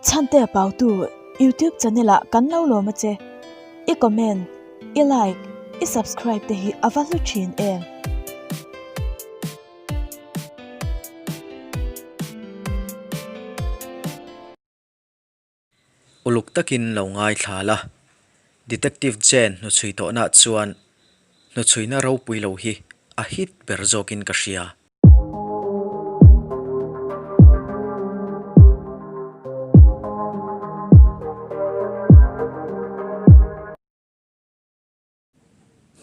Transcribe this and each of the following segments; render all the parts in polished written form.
Chhantea Pautu YouTube channel ah kan lo lawm a che. I comment, i like, i subscribe te hi a va hlu thin em. Uluk takin lo ngaithla la, Detective Jane hnuchhui tawhnaah chuan hnuchhuina ropui lo hi a hit ber zawkin ka hria.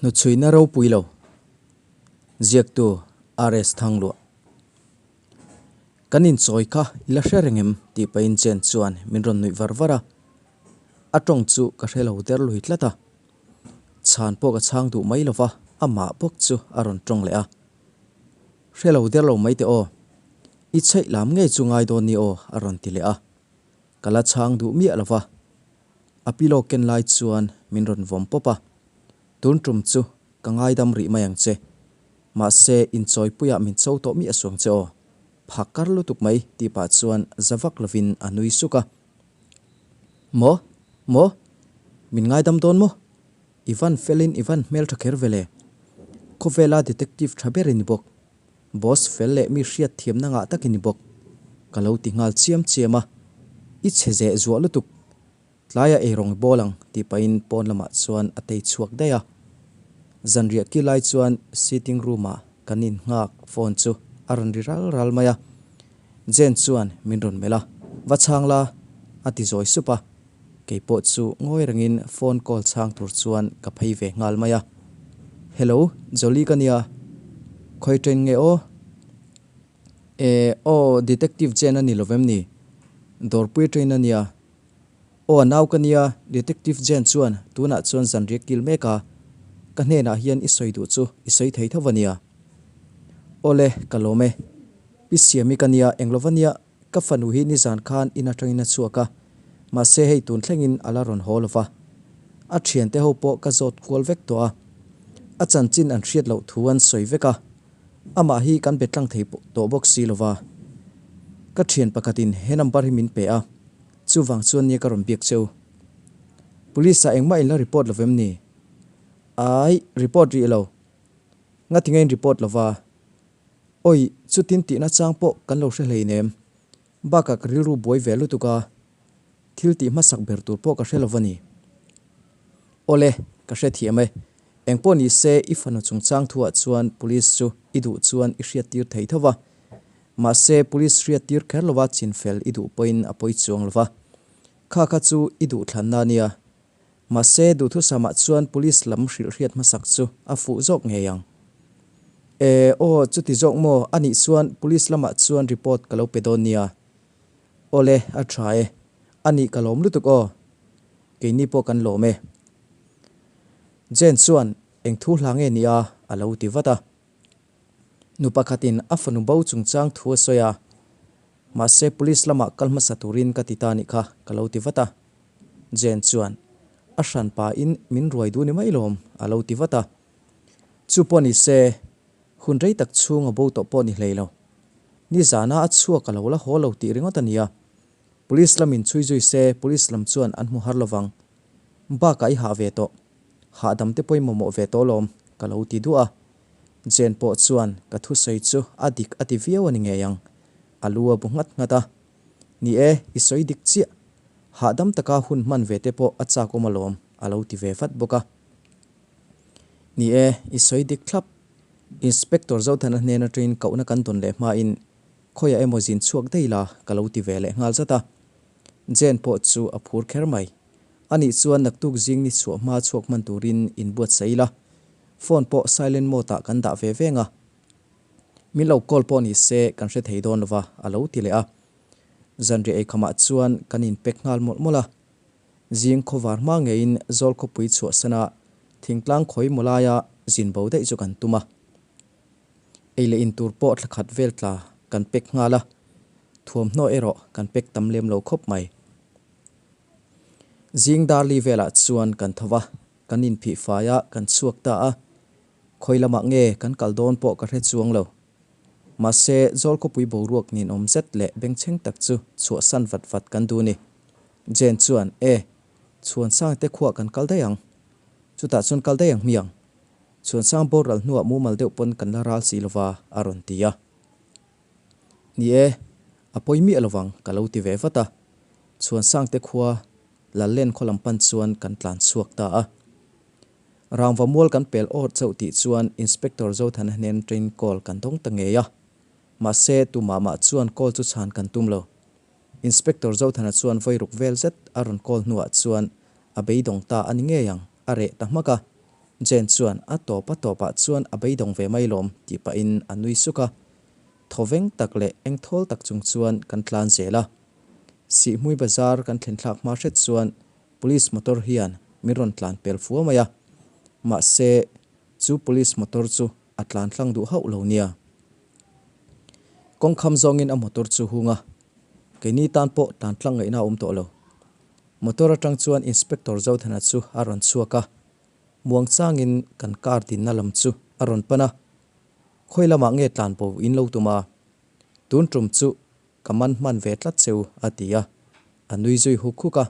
Hnuchhuina ropui lo, Ziaktu RS Thangluah. Kan inchawi kha i la hre reng em? tih pahin Chen chuan min rawn nuih var var a. A tawng chu ka hre lo der lui tlat a. Chhan pawh ka chhang duh mai lo va, amah bawk chu a rawn tawng leh a. Hre lo der lo mai teh aw. I chheih lam ngei chu ngai dawn ni aw a rawn ti leh a. Ka la chhang duh miah lo va. A pillow ken lai chuan min rawn vawm pawp a, Tun tum chu ka ngaidam rih mai ang che. Mahse, inchawipuiah min cho tawh miah suang che aw. Phak kar lutuk mai tih pah chuan za vak lovin a nui suk a. Maw? Maw? Min ngaidam dawn maw? I van felin i van hmeltha kher ve le. Khawvela detective tha ber i ni bawk. Boss fel leh mi hriat thiamna ngah tak i ni bawk. Ka lo ti nghal chiam chiam a, I chhe zeh zuah lutuk. Tlaia ei rawng i bawl ang tih pahin pawn lamah chuan a tei chhuak daih a. Zanriah ki lai chuan sitting room ah kan innghak phone chu a rawn ri ral ral mai a. Jane chuan min rawn melh a, Va chhang la a ti zawi sup a. Kei pawh chu ngawi rengin phone call chhang tur chuan ka phei ve nghal mai a. Hello, Jolie ka nia. Khawi train nge aw? Eh, aw, Detective Jane a ni lo vem ni? Dawrpui train a nia. Aw, a nau ka nia, Detective Jane chuan tunah chuan zanriak kil mek a, ka hnenah hian i sawi duh chu i sawi thei tho a nia. Awle, ka lawm e. Pi Siami ka nia, eng lova nia. Ka fanu hi nizan khan in atangin a chhuak a, mahse hei tun thlengin a la rawn haw lo va. A thiante ho pawh ka zawt kual vek tawh a, a chanchin an hriat loh thu an sawi vek a, amah hi kan be tlang thei tawh bawk si lo va. Ka thian pakhatin he number hi min pe a, chuvang chuan nia ka rawn biak che u. Police ah engmah in la report lo vem ni? Aih, report rih lo. Ngatinge in report lo va? Awi, chutin tihna chang pawh kan lo hre hleinem. Bakah ka rilru buai ve lutuk a, thil tih hmasak ber tur pawh ka hre lo va ni. Awle, ka hre thiam e. Engpawh ni se, i fanu chungchang thuah chuan police chu i duh chuan i hriattir thei tho va. Mahse, police hriattir kher lova chinfel i duh pawhin a pawi chuang lo va. Kha kha chu i duhthlanna a nia. Mahse, duhthusamah chuan police lam hrilh hriat hmasak chu a fuh zawk ngei ang. E, aw, chuti zawk maw? A nih chuan police lamah chuan report ka lo pe dawn nia. Awle, a tha e. A nih ka lawm lutuk aw. Keini pawh kan lawm e. Jane chuan, Eng thu hla nge nia? a lo ti vat a. Nu pakhatin a fanu bo chungchang thu a sawi a, mahse police lamah kal hmasa turin ka ti ta nih kha ka lo ti vat a. Jane chuan, A hran pahin min ruai duh ni mai lawm a lo ti vat a. Chu pawh ni se, hun rei tak chhung a bo tawh pawh ni hlei lo. Nizana a chhuak a lo la haw lo tih ringawt a nia. Police lamin chhui zui se police lam chuan an hmu har lovang. Bakah i hah ve tawh. Hahdam te pawhin mamawh ve tawh lawm ka lo ti duah a. Jane pawh chuan ka thusawi chu a dik a ti viau a ni ngei ang. A lu a bu nghat nghat a. Ni e, i sawi dik chiah. Hahdam taka hun hman ve te pawh a chak awm alawm a lo ti ve vat bawk a. Ni e, i sawi dik thlap. Inspector Zothana hnen atangin kohna kan dawn leh hmain khawiah emaw zin chhuak daih la ka lo ti ve leh nghal zat a. Jane pawh chu a phur kher mai. Anih chuan naktuk zing ni chhuah hma chhuak hman turin inbuatsaih ila. Phone pawh silent mode ah kan dah ve veng a. Min lo call pawh ni se kan hre thei dawn lova a lo ti leh a. Zanriah eikhamah chuan kan inpek nghal mawlh mawlh a. Zing khawvar hma ngeiin Zawl khawpui chhuahsana thingtlang khawi maw laia zin bo daih chu kan tum a. Ei leh in tur pawh thla khat vel tla kan pek nghal a, thuamhnaw erawh kan pek tam lem lo khawp mai. Zing darli velah chuan kan tho va, kan inphih fai a, kan chhuak ta a. Khawi lamah nge kan kal dawn pawh ka hre chuang lo. Mahse, Zawl khawpui boruak ninawm zet leh bengchheng tak chu chhuahsan vat vat kan duh ni. Jane chuan, E, Chhuansang te khuah kan kal daih ang. Chutah chuan kal daih ang hmiang. Chhuansang boral hnuah mumal deuh pawn kan la ral si lova, a rawn ti a. Ni e, a pawi miah lovang ka lo ti ve vat a. Chhuansang te khua Lallen khaw lam pan chuan kan tlan chhuak ta a. Rangva mual kan pel awr chauh tih chuan Inspector Zothana hnen train call kan dawng ta ngei a. Mahse, tumah mah chuan call chu chhan kan tum lo. Inspector Zothana chuan vawi ruk vel zet a rawn call hnuah chuan a beidawng ta a ni ngei ang, a reh ta hmak a. Jane chuan a tawp a tawpah chuan a beidawng ve mai lawm tih pahin a nui suk a. Thawveng tak leh engthawl tak chung chuan kan tlan zel a. Sihhmui bazar kan thlen thlak hma hret chuan Police motor hian min rawn tlan pel fua mai a. Mahse, chu police motor chu a tlan hlang duh hauh lo nia. Kawng kham zawngin a motor chu hung a, keini tan pawh tlan tlang ngaihna a awm tawh lo. Motor atang chuan Inspector Zothana chu a rawn chhuak a, muang changin kan car dinna lam chu a rawn pan a. Khawi lamah nge tlan bo in lo tum a? Tun tum chu Ka man hman ve tlat che u, a ti a. A nui zui huk huk a.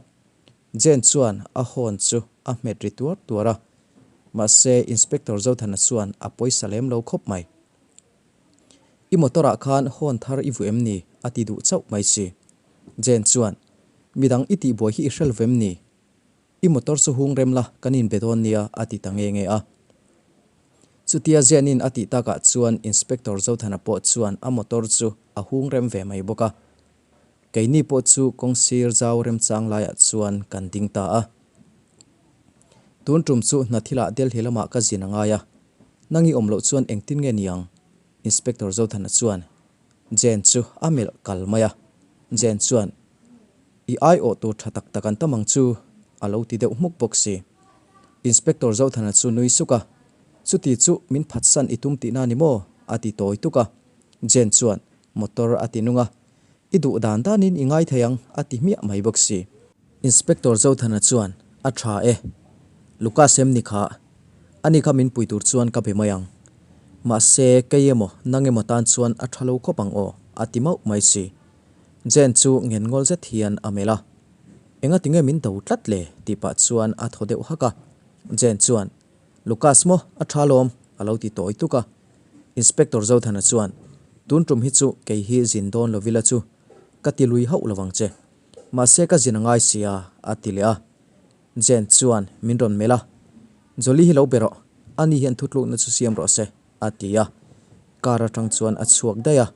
Jane chuan a horn chu a hmet ri tuar tuar a. Mahse, Inspector Zothana chuan a pawisa lem lo khawp mai. I motor ah khan horn thar i vu em ni? a ti duh chauh mai si. Jane chuan, Midang i tihbuai hi i hre lo vem ni? I motor chu hung rem la, kan inbe dawn nia, a ti ta nge nge a. Chutia Zianin a tih takah chuan Inspector Zothana pawh chuan a motor chu a hung rem ve mai bawk a. Keini pawh chu kawng sir zau remchang laiah chuan kan ding ta a. Tun tum chu hna thilah Delhi lamah ka zin a ngai a, nang i awm loh chuan engtin nge ni ang? Inspector Zothana chuan Jane chu a melh kal mai a. Jane chuan. I aiawh tur tha tak tak an tam ang chu, a lo ti deuh hmuk bawk si. Inspector Zothana chu nui suk a, Chuti chu min phatsan i tum tihna ni maw? a ti tawi tuk a. Jane chuan motor a ti nung a, I duh dan danin i ngai thei ang, a ti hmiah mai bawk si. Inspector Zothana chuan, A tha e. Lucas em ni kha? Ani kha min pui tur chuan ka be mai ang. Mahse, kei emaw, nang emaw tan chuan a tha lo khawp ang aw, a ti mauh mai si. Jane chu ngen ngawl zet hian a melh a, Enga tinge min do tlat le? tih pah chuan a thaw deuh hak a. Jane chuan, Lucas maw, a tha lawm, a lo ti tawi tuk a. Inspector Zothana chuan, Tun tum hi chu kei hi zin dawn lo vila chu ka ti lui hauh lo vang che. Mahse ka zin a ngai sia, a ti leh a. Jane chuan min rawn melh a, Jolie hi lo be rawh, ani hian thutlukna chu siam rawh se. A ti a, car atang chuan a chhuak daih a.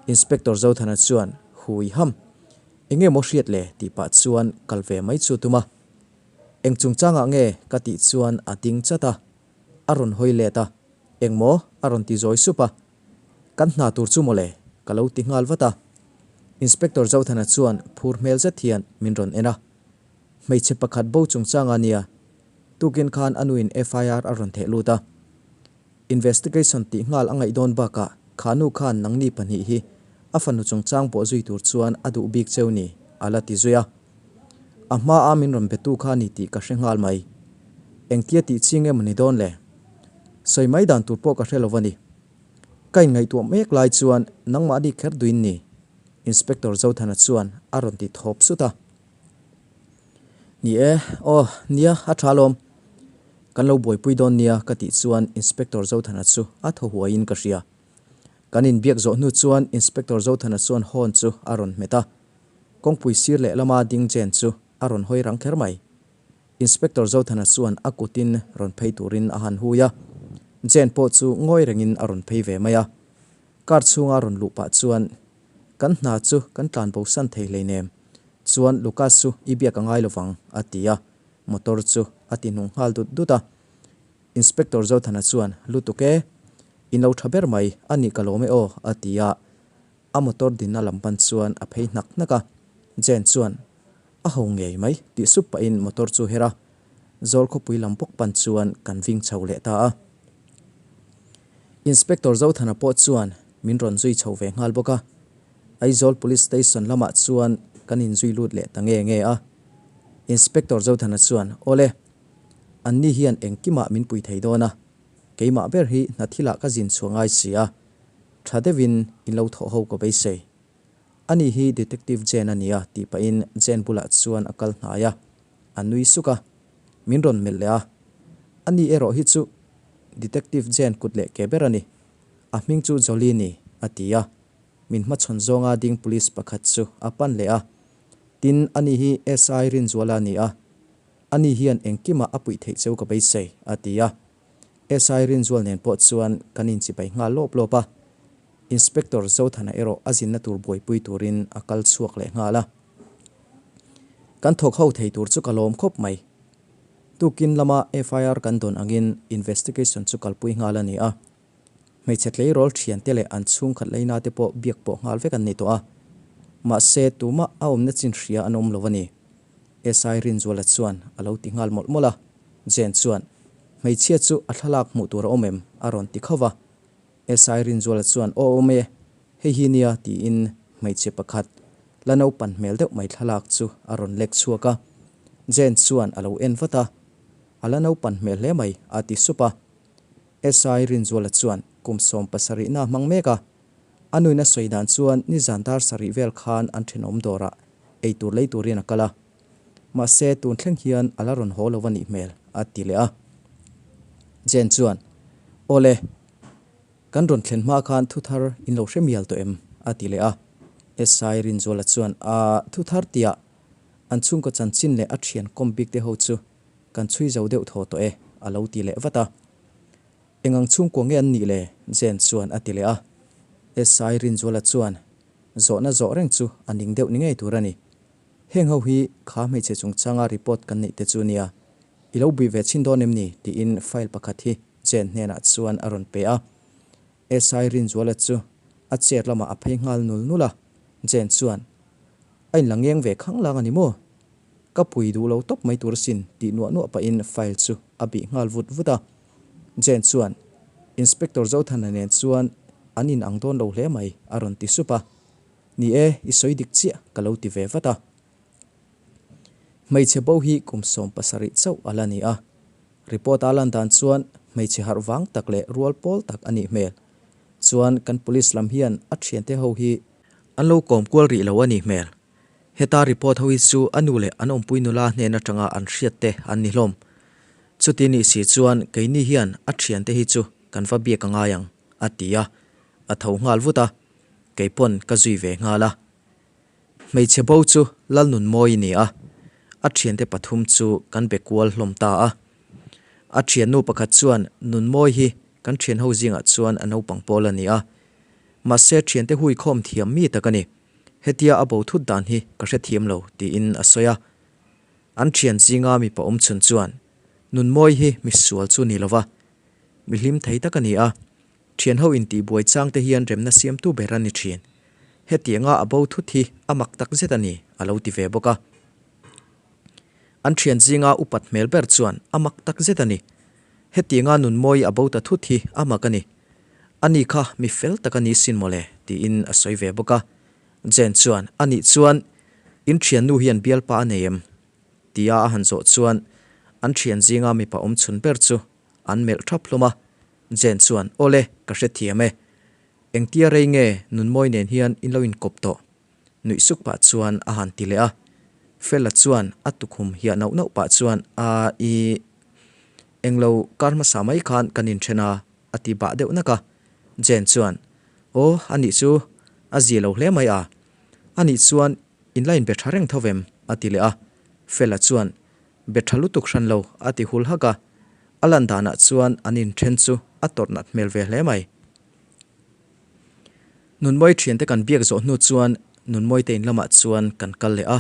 Inspector Zothana chuan, Hui ham, enge maw hriat le? tih pah chuan kal ve mai chu tum a. Eng chungchangah nge? ka tih chuan a ding chat a, a rawn hawi let a. Eng maw? a rawn ti zawi sup a. Kan hna tur chu mawle? ka lo ti nghal vat a. Inspector Zothana chuan phur hmel zet hian min rawn en a. Hmeichhe pakhat bo chungchanga nia, tukin khan a nuin FIR a rawn theh lut a. Investigation tih nghal a ngaih dawn bakah kha nu khan nangni pahnih hi a fanu chungchang pawh zui tur chuan a duh bik cheu ni, a la ti zui a. A hmaa min rawn betu kha ni tih ka hre nghal mai. Engtia tih chi nge maw ni dawn le? Sawi mai dan tur pawh ka hre lo a ni. Ka inngaihtuah mek lai chuan nangmahni kher duin ni, Inspector Zothana chuan a rawn ti thawp sut a. Ni e, aw, nia, a tha alawm. Kan lo buaipui dawn nia ka tih chuan Inspector Zothana chu a thaw huaiin ka hria. Kan inbiak zawh hnu chuan Inspector Zothana chuan horn chu a rawn hmet a. Kawngpui sir lehlama ding Jane chu a rawn hawi rang kher mai. Inspector Zothana chuan a kutin rawn phei turin a han hui a. Jane pawh chu ngawi rengin a rawn phei ve mai a. Car chhunga rawn luh pah chuan Kan hna chu kan tlan bo san thei hleinem. Chuan Lucas chu i biak a ngai lovang, a ti a. Motor chu a ti hnung nghal dut dut a. Inspector Zothana chuan, Lutuk e, in lo tha ber mai, a nih ka lawm e aw, a ti a. A motor dinna lam pan chuan a phei hnak hnak a. Jane chuan, A ho ngei mai, tih sup pahin motor chu her a. Zawl khawpui lam bawk pan chuan kan ving chho leh ta a. Inspector Zothana pawh chuan min rawn zui chho ve nghal bawk a. Aizawl Police Station lamah chuan kan inzui lut leh ta nge nge a. Inspector Zothana chuan, Awle, anni hian engkimah min pui thei dawn a, keimah ber hi hna thilah ka zin chhuah ngai si a, tha deuhin in lo thawh ho ka beisei. Ani hi Detective Jane a nia tih pahin Jane bulah chuan a kal hnai a, a nui suk a, min rawn melh leh a. Ani erawh hi chu Detective Jane kut leh ke ber a ni. A hming chu Jolene a ti a, min hmachhawn zawnga ding police pakhat chu a pan leh a. Tin, ani hi SI Rinzuala a ni a, ani hian engkimah a puih theih cheu ka beisei, a ti a. SI Rinzual nen pawh chuan kan inchibai nghal lawp lawp a, Inspector Zothana erawh a zinna tur buaipui turin a kal chhuak leh nghal a. Kan thawk ho thei tur chu ka lawm khawp mai. Tukin lama FIR kan dawn angin investigation chu kalpui nghal a ni a. Hmeichhe tleirawl thiante leh an chhungkhat leina te pawh biak pawh nghal vek an ni tawh a. Mahse, tumah a awmna chin hria an awm lo a ni. SI Rinzuala chuan a lo ti nghal mawlh mawlh a. Jane chuan, Hmeichhia chu a thlalak hmuh tur a awm em? a rawn ti khauh va. SI Rinzuala chuan, Aw awm e, hei hi nia tiin hmeichhe pakhat la naupan hmel deuh mai thlalak chu a rawn lek chhuak a. Jane chuan a lo en vat a, A la naupan hmel hle mai, a ti sup a. SI Rinzuala chuan kum 70 na hmang mek a, a nuin a sawi dan chuan nizan dar sarih vel khan an thenawm dawrah eitur lei turin a kal a. Mahse, tun thleng hian a la rawn haw lo a nih hmel, a ti leh a. Jane chuan, Awle, kan rawn thlen hma khan thu thar in lo hre mial tawh em? a ti leh a. SI Rinzuala chuan, Aa, thu thar tiah an chhungkaw chanchin leh a thian kawm bik te ho chu kan chhui zo deuh thaw tawh e, a lo ti leh vat a. Eng ang chhungkua nge an nih le? Jane chuan a ti leh a. SI Rinzuala chuan, Zawhna zawh reng chu a ning deuh ni ngei tur a ni. Heng ho hi kha hmeichhe chungchanga report kan neih te chu nia, i lo bui ve chhin dawn em ni? tiin file pakhat hi Jane hnenah chuan a rawn pe a. SI Rinzuala chu a chair lamah a phei nghal nul nul a, Jane chuan, A inla ngeng ve khang lang a ni maw? Ka pui duh lo tawp mai tur asin tih nuah nuah pahin file chu a bih nghal vut vut a. Jane chuan, Inspector Zothana nen chuan an in ang dawn lo hle mai a rawn ti sup a. Ni e, i sawi dik chiah ka lo ti ve vat a. Hmeichhe bo hi kum 70 chauh a la ni a. Report a lan dan chuan hmeichhe harh vang tak leh rual pawl tak a nih hmel. Chuan kan police lam hian a thiante ho hi an lo kawm kual rih lo a nih hmel. Heta report ho hi chu a nu leh an awmpui nula hnen atanga an hriat te an ni hlawm. Chuti nih si chuan keini hian a thiante hi chu kan va biak a ngai ang, a ti a. A tho nghal vut a. Kei pawn ka zui ve nghal a. Hmeichhe bo chu Lalnunmawi ni a, a thiante pathum chu kan be kual hlawm ta a. A thiannu pakhat chuan Nunmawi hi kan thian ho zingah chuan a naupang pawl a ni a. Mahse thiante hui khawm thiam mi tak a ni. Hetia a bo thut dan hi ka hrethiam lo tiin a sawi a. An thian zinga mipa awm chhun chuan Nunmawi hi misual chu ni lova, mi hlim thei tak a ni a. Thianho intihbuai chang te hian remna siamtu ber a ni thin. Hetianga a bo thut hi a mak tak zet a ni, a lo ti ve bawk a. An thian zinga upat hmel ber chuan a mak tak zet a ni. Hetianga nunmawi a bo ta thut hi a mak a ni. Ani kha mi fel tak a ni sin mawle, tiin a sawi ve bawk a. Jane chuan, Anih chuan in thiannu hian bialpa a nei em? tia a han zawh chuan an thian zinga mipa awmchhun ber chu an melh thap hlawm a. Jane chuan, Awle, ka hrethiam e. Engtia rei nge Nunmawi nen hian in lo inkawp tawh? Nuih suk pah chuan a han ti leh a. Fela chuan a tukhum hiah nauh nauh pah chuan, A, i, englo kar hmasa mai khan kan inthen a, a ti bah deuh nak a. Jane chuan, Aw, anih chu a zia lo hle mai a. Anih chuan in la inbe tha reng tho vem? a ti leh a. Fela chuan, Be tha lutuk hran lo, a ti hul hak a. A lan danah chuan an inthen chu a tawrh nat hmel ve hle mai. Nunmawi thiante kan biak zawh hnu chuan Nunmawi te in lamah chuan kan kal leh a.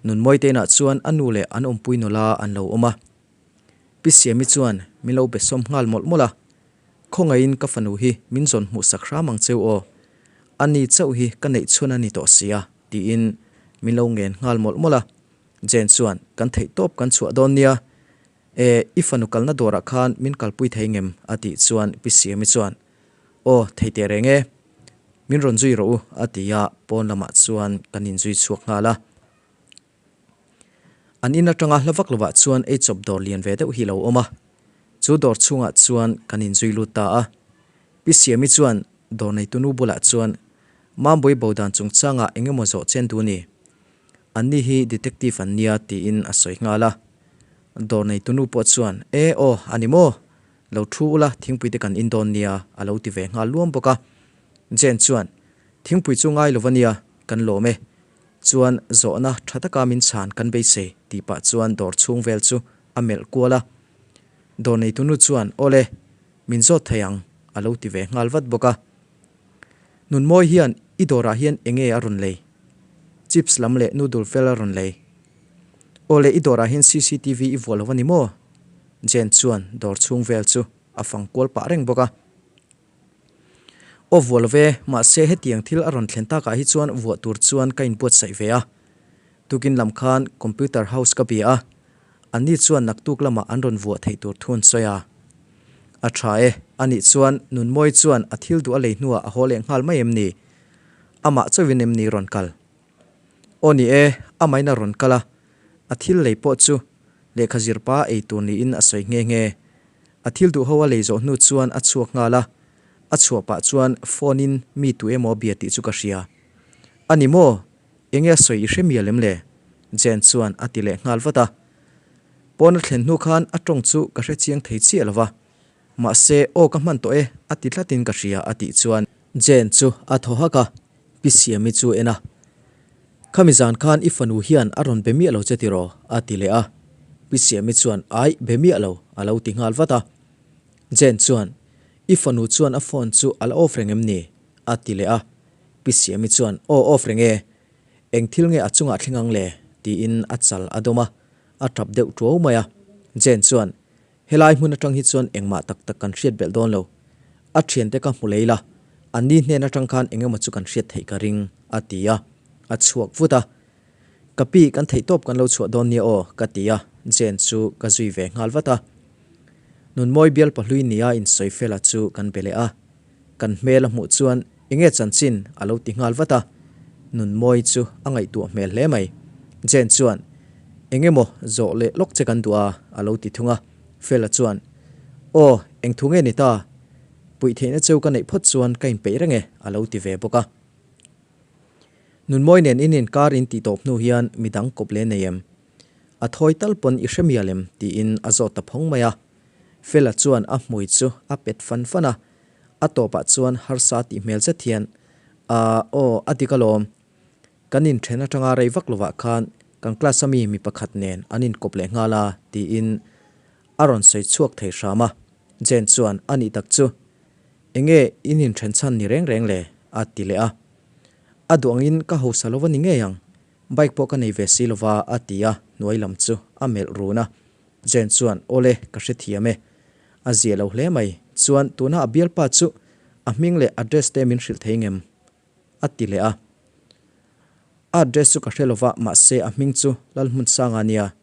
Nunmawi te inah chuan a nu leh an awmpui nula an lo awm a. Pi Siami chuan min lo be sawm nghal mawlh mawlh a. Khawngaihin ka fanu hi min zawn hmuh sak hram ang cheu aw. A ni chauh hi ka neih chhun a ni tawh sia, tiin min lo ngen nghal mawlh mawlh a. Jane chuan, Kan theih tawp kan chhuah dawn nia. E, i fanu kalna dawrah khan min kalpui thei ngem? a tih chuan Pi Siami chuan, Aw, thei teh reng e. Min rawn zui rawh u, a ti a, pawn lamah chuan kan inzui chhuak nghal a. An in atanga hla vak lovah chuan eichawp dawr lian ve deuh hi a lo awm a. Chu dawr chhungah chuan kan inzui lut ta a. Pi Siami chuan dawr neitunu bulah chuan. Mambawi bo dan chungchangah eng emaw zawh chen duh a ni. Anni hi detective an nia tiin a sawi nghal a. Dawr neitu nu pawh chuan, E aw, a ni maw? Lo thu ula, thingpui te kan in dawn nia a lo ti ve nghal luam bawk a. Jane chuan, Thingpui chu ngai lo va nia, kan lawm e. Chuan zawhna tha taka min chhan kan beisei tih pah chuan dawr chhung vel chu a melh kual a. Dawr neitu nu chuan, Awle, min zawt thei ang a lo ti ve nghal vat bawk a. Nunmawi hian i dawrah hian enge a rawn lei? Chips lam leh noodle vel a rawn lei. Awle, i dawrah hian cctv i vuah lo a ni maw? Jane chuan dawr chhung vel chu a fang kual pah reng bawk a. Aw vuah lo ve, mahse hetiang thil a rawn thlen takah hi chuan vuah tur chuan ka inbuatsaih ve a. Tukin lam khan computer house ka bia a, anni chuan naktuk lamah an rawn vuah theih tur thu an sawi a. A tha e, anih chuan Nunmawi chuan a thil duh a lei hnuah a haw leh nghal mai em ni? Amah chauhin em ni rawn kal? Aw ni e, amahin a rawn kal a, a thil lei pawh chu lehkha zir pa ei tur niin a sawi nghe nghe. A thil duh ho a lei zawh hnu chuan a chhuak nghal a, a chhuah pah chuan phone in mi tu emaw a bia tih chu ka hria. A ni maw? Enge a sawi i hre mial em le? Jane chuan a ti leh nghal vat a. Pawn a thlen hnu khan a tawng chu ka hre chiang thei chiah lo va. Mahse, aw ka hman tawh e, a ti tlatin ka hria a tih chuan. Jane chu a thaw hak a, Pi Siami chu en a. Khami zan khan i fanu hian a rawn be miah lo che tiraw? a ti leh a. Pi Siami chuan, Aih, be miah lo, a lo ti nghal vat a. Jane chuan, I fanu chuan a phone chu a la off reng em ni? a ti leh a. Pi Siami chuan, Aw, off reng e. Eng thil nge a chungah thleng ang le? tiin a chal a dawm a, a tap deuh tuau mai a. Jane chuan, Helai hmun atang hi chuan engmah tak tak kan hriat belh dawn lo. A thiante ka hmu lei la, anni hnen atang khan eng emaw chu kan hriat theih ka ring, a ti a, a chhuak vut a. Ka pi, kan theihtawp kan lo chhuah dawn nia aw, ka ti a, Jane chu ka zui ve nghal vat a. Nunmawi bial pahlui nia insawi fela chu kan be leh a. Kan hmel a hmuh chuan enge chanchin a lo ti nghal vat a, Nunmawi chu a ngaihtuah hmel hle mai. Jane chuan, Eng emaw zawh leh lawk che kan duh a, a lo ti thung a. Fela chuan, Aw, eng thu nge ni ta? Puih theihna cheu ka neih phawt chuan ka inpeih reng e, a lo ti ve bawk a. Nunmawi nen in inkar in tih tawp hnu hian midang kawp leh nei em? A thawi tal pawn i hre mial em? tiin a zawt ta phawng mai a. Fela chuan a hmui chu a pet fan fan a, a tawpah chuan harsa tih hmel zet hian, Aaa, aw, a dik alawm. Kan inthen atanga rei vak lovah khan kan class a mi mi pakhat nen an inkawp leh nghal a, tiin a rawn sawi chhuak thei hram a. Jane chuan, A nih tak chu, enge in inthen chhan ni reng reng le? a ti leh a. A duh angin ka hausa lo va ni ngei ang, bike pawh ka nei ve si lova, a ti a, hnuai lam chu a melh run a. Jane chuan, Awle, ka hrethiam e. A zia lo hle mai. Chuan, tuna a bialpa chu a hming leh address te min hrilh thei ngem? A ti leh a. A address chu ka hre lova, mahse a hming chu Lalhmunsanga nia.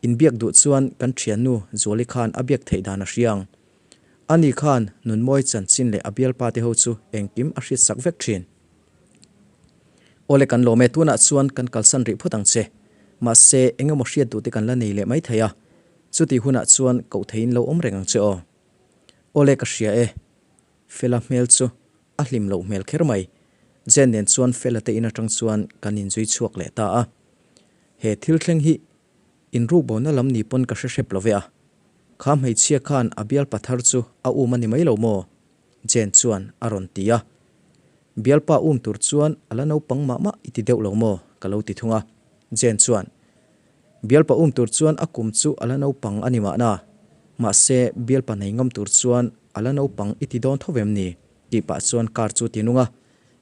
Inbiak duh chuan kan thiannu Zuali khan a biak theih dan a hria ang. Ani khan Nunmawi chanchin leh a bialpa te ho chu engkim a hriatsak vek thin. Awle kan lawm e, tunah chuan kan kalsan rih phawt ang che. Mahse, eng emaw hriat duh te kan la nei leh mai thei a. Chuti hunah chuan koh theiin lo awm reng ang che aw. Awle ka hria e. Fela hmel chu a hlim loh hmel kher mai. Jen nen chuan Fela te in atang chuan kan inzui chhuak leh ta a. He thil thleng hi inrukbona lam ni pawn ka hre hrep lo ve a. Kha hmeichhia khan a bialpa thar chu a um a ni mai lo maw? Jane chuan a rawn ti a. Bialpa um tur chuan a la naupang mah mah i ti deuh lo maw? ka lo ti thung a. Jane chuan, Bialpa um tur chuan a kum chu a la naupang a ni mahna. Mahse, bialpa nei ngam tur chuan a la naupang i ti dawn tho vem ni? tih pah chuan car chu ti nung a.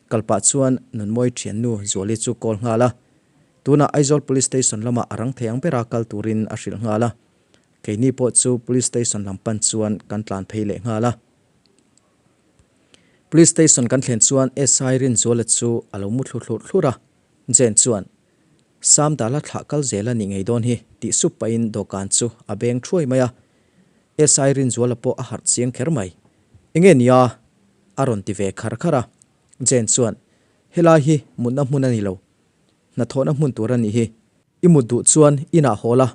Kal pah chuan Nunmawi thiannu Zuali chu call nghal a. Tunah Aizawl Police Station lamah a rang thei ang bera kal turin a hrilh nghal a. Keini pawh chu Police Station lam pan chuan kan tlan phei leh nghal a. Police Station kan thlen chuan SI Rinzuala chu a lo mu thlu thlurh thlurh a, Jane chuan, Sam Dala thlah kal zel a nih ngei dawn hi, tih sup pahin dawhkan chu a beng thuai mai a. SI Rinzuala pawh a harh chiang kher mai. Enge nia? a rawn ti ve khar khar a. Jane chuan, Helai hi mutna hmun a ni lo. Hnathawhna hmun tur a nih hi. I mut duh chuan inah haw la,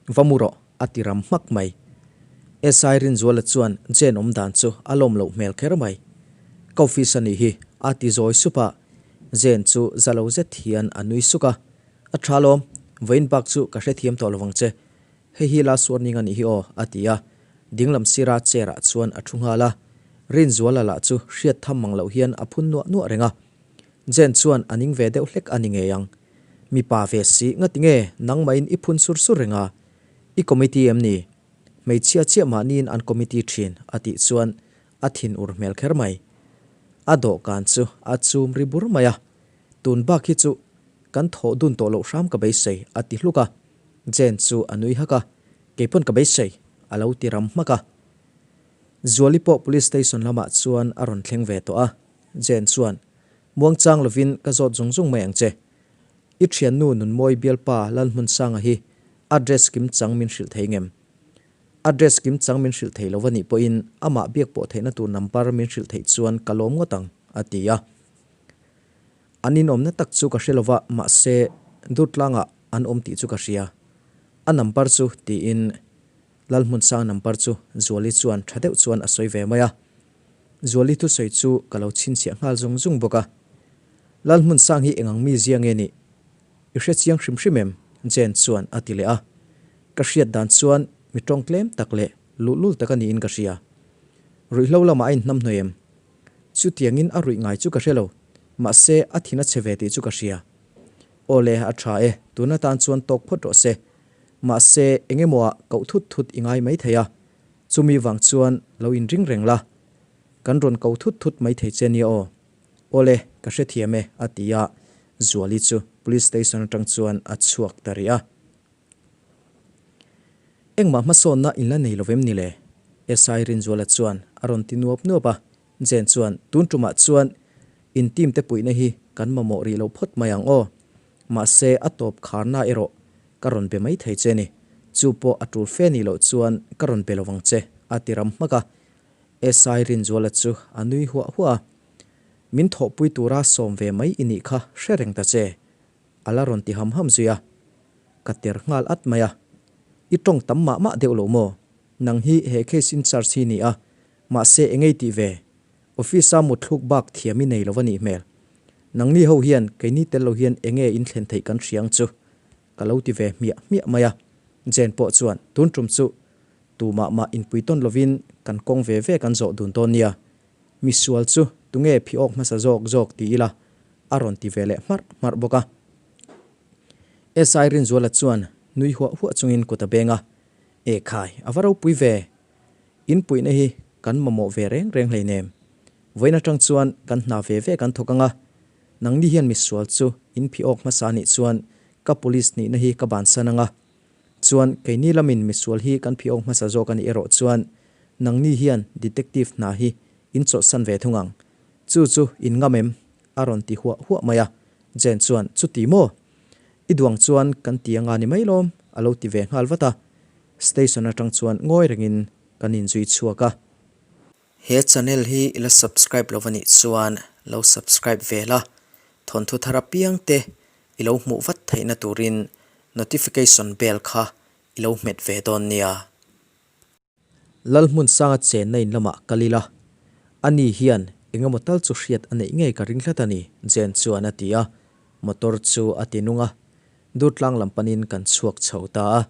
va mu rawh, a ti ram hmak mai. SI Rinzuala chuan Jane awm dan chu a lawm loh hmel kher mai. Ka office a nih hi, a ti zawi sup a. Zen chu za lo zet hian a nui suk a, A tha lawm, vawiin bak chu ka hrethiam tawh lovang che. Hei hi last warning a nih hi aw, a ti a. Dinglam sira chair ah chuan a thu nghal a. Rinzuala lah chu hriat tham mang loh hian a phun nuah nuah reng a. Jen chuan a ning ve deuh hlek a ni ngei ang. Mipa ve si, ngati nge nangmahin i phun sur sur reng a? I committee em ni? Hmeichhia chiah mahniin an committee thin, a tih chuan a thin ur hmel kher mai. A dawhkan chu a chum ri bur mai a. Tun bak hi chu kan thawh dun tawh loh hram ka beisei, a ti hluk a. Jane chu a nui hak a, Kei pawn ka beisei, a lo ti ram hmak a. Zuali pawh police station lamah chuan a rawn thleng ve tawh a. Jane chuan, Muangchang lovin ka zawt zung zung mai ang che. I thiannu Nunmawi bialpa Lalhmunsanga hi address kim chang min hrilh thei ngem? Address kim chang min hrilh thei lo va nih pawhin amah biak pawh theihna tur number min hrilh theih chuan ka lawm ngawt ang, a ti a. An inawmna tak chu ka hre lo va, mahse Durtlangah an awm tih chu ka hria. A number chu tiin Lalhmunsang number chu Zuali chuan tha deuh chuan a sawi ve mai a. Zuali thusawi chu ka lo chhinchhiah nghal zung zung bawk a. Lalhmunsang hi engang mi zia nge nih? I hre chiang hrim hrim em? Jane chuan a ti leh a. Ka hriat dan chuan mi tawng tlem tak leh luhlul tak a niin ka hria. Ruihhlo lamah a inhnamhnawih em? Chutiangin a ruih ngai chu ka hre lo, mahse a thin a chhe ve tih chu ka hria. Aw le, a tha e, tun atan chuan tawk phawt rawh se. Mahse eng emaw ah koh thut thut i ngai mai thei a, chumi vang chuan lo inring reng la. Kan rawn ko thut thut mai thei che nia aw. Aw le, ka hrethiam e, a ti a, Zuali chu Police Station atang chuan a chhuak ta rih a. Engmah hmasawnna in la nei lovem ni le? SI Rinzuala chuan a rawn ti nuap nuap a, Jane chuan tun tumah chuan in team te puihna hi kan mamawh rih lo phawt mai ang aw. Mahse a tawp kharna erawh ka rawn be mai thei che ni. Chu pawh a tul fe nih loh chuan ka rawn be lovang che a ti ram hmak a. SI Rinzuala chu a nui huah huah a, Min thawhpui tura sawm ve mai i nih kha hre reng ta che. A la rawn ti ham ham zui a, ka ter nghal at mai a. I tawng tam mah mah deuh lo maw? Nang hi he case in charge hi ni a, mahse engei tih ve? Office a mutthluk bak thiam i nei lo va nih hmel. Nangni ho hian keini tel lo hian enge in thlen theih kan hria ang chu? Ka lo ti ve hmiah hmiah mai a. Jane pawh chuan tun tum chu tumah mah inpui tawn lovin kan kawng ve ve kan zawh dun dawn nia. Misual chu tunge phi awk hmasa zawk zawk ti ila a rawn ti ve leh hmarh hmarh bawk a. SI Rinzuala chuan nui huah huah chungin kut a beng a, E khai, a va ropui ve! In puihna hi kan mamawh ve reng reng hleinem. Vawiin atang chuan kan hna ve ve kan thawk ang a, nangni hian misual chu in phi awk hmasa anih chuan ka police nihna hi ka bansan ang a, chuan keini lamin misual hi kan phi awk hmasa zawk anih erawh chuan nangni hian detective hna hi in chawlhsan ve thung ang. Chu chu in ngam em? A rawn ti huah huah mai a. Jane chuan, Chuti maw? I duang chuan kan ti anga ni mai lawm, a lo ti ve nghal vat a. Station atang chuan ngawi rengin kan inzui chhuak a. He channel hi i la subscribe lo anih chuan lo subscribe ve la, thawnthu thar apiang te i lo hmuh vat theihna turin notification bell kha i lo hmet ve dawn nia. Lalhmunsanga chenna in lamah kal ila, ani hian engemaw tal chu hriat a neih ngei ka ring hlat a ni, Jane chuan a ti a, motor chu a ti nung a. Durtlang lam panin kan chhuak chho ta a.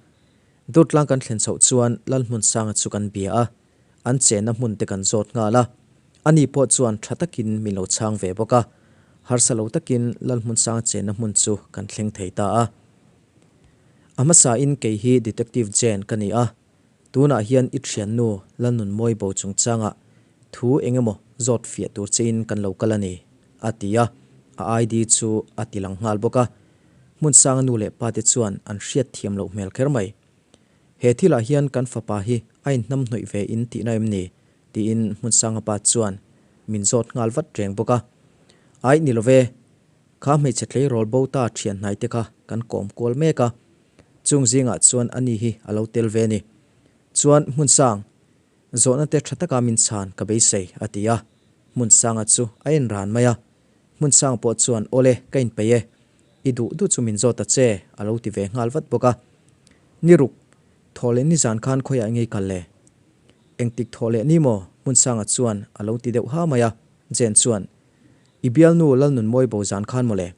Durtlang kan thlen chhoh chuan Lalhmunsanga chu kan bia a, an chenna hmun te kan zawt nghal a. Ani pawh chuan tha takin min lo chhang ve bawk a, harsa lo takin Lalhmunsanga chenna hmun chu kan thleng thei ta a. A hmasain kei hi Detective Jane ka ni a, Tunah hian i thiannu Lalnunmawi bo chungchangah thu eng emaw zawt fiah tur chein kan lo kal a ni, a ti a, a ID chu a ti lang nghal bawk a. Hmunsanga nu leh pate chuan an hriat thiam loh hmel kher mai. He thilah hian kan fapa hi a inhnamhnawih ve in tihna em ni? tiin Hmunsanga pa chuan min zawt nghal vat reng bawk a. Aih ni lo ve, kha hmeichhe tleirawl bo ta thian hnai te kha kan kawm kual mek a, Chung zingah chuan ani hi a lo tel ve a ni. Chuan Hmunsang, zawhna te tha taka min chhan ka beisei, a ti a. Hmunsanga chu a en ran mai a. Hmunsang pawh chuan, Awle, ka inpeih e. I duh duh chu min zawt ta che, a lo ti ve nghal vat bawk a. Ni ruk, thawh leh nizan khan khawiah ngei kal le? Engtik thawh leh ni maw? Hmunsanga chuan a lo ti deuh ha mai a. Jane chuan, I bialnu Lalnunmawi bo zan khan mawle,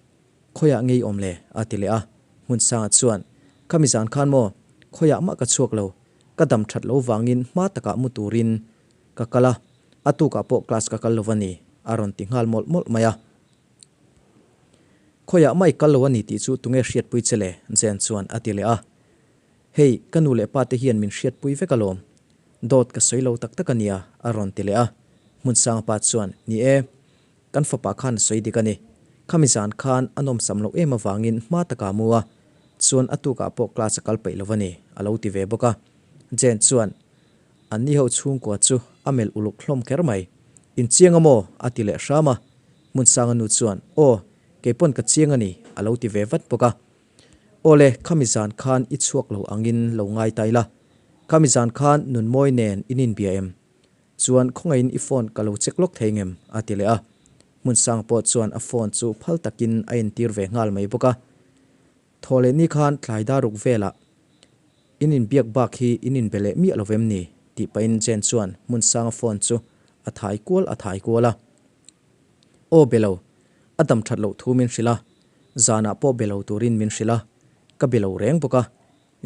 khawiah nge i awm le? a ti leh a. Hmunsanga chuan, Khami zan khan maw, khawiah mah ka chhuak lo, ka dam that lo vangin hma takah mu turin ka kal a, a tukah pawh class ka kal lo va ni, a rawn ti nghal mawlh mawlh mai a. Khawiah mah i kal lo a ni tih chu tunge hriatpui che le? Jane chuan a ti leh a. Hei, ka nu leh pa te hian min hriatpui vek alawm. Dawt ka sawi lo tak tak a nia, a rawn ti leh a. Hmunsanga pa chuan, Ni e, kan fapa khan a sawi dik a ni. Khami zan khan a nawmsam loh em avangin hma takah a mu a, chuan a tukah pawh class a kal peih lo a ni, a lo ti ve bawk a. Jane chuan, Anni ho chhungkua chu a melh uluk hlawm kher mai. Inchiang a maw? a ti leh hram a. Hmunsanga nu chuan, Aw, kei pawn ka chiang a ni, a lo ti ve vat bawk a. Aw le, khami zan khan i chhuak lo angin lo ngai ta ila. Khami zan khan Nunmawi nen in inbia em? Chuan khawngaihin i phone ka lo check lawk thei ngem? a ti leh a. Hmunsanga pawh chuan a phone chu phal takin a entir ve nghal mai bawk a. Thaw leh ni khan tlai dar ruk velah in inbiak bak hi in inbe leh miah lo vem ni? tih pahin Jane chuan Hmunsanga phone chu a thai kual a thai kual a. Aw be lo, a dam that loh thu min hrilh a, zanah pawh be lo turin min hrilh a, ka be lo reng bawk a.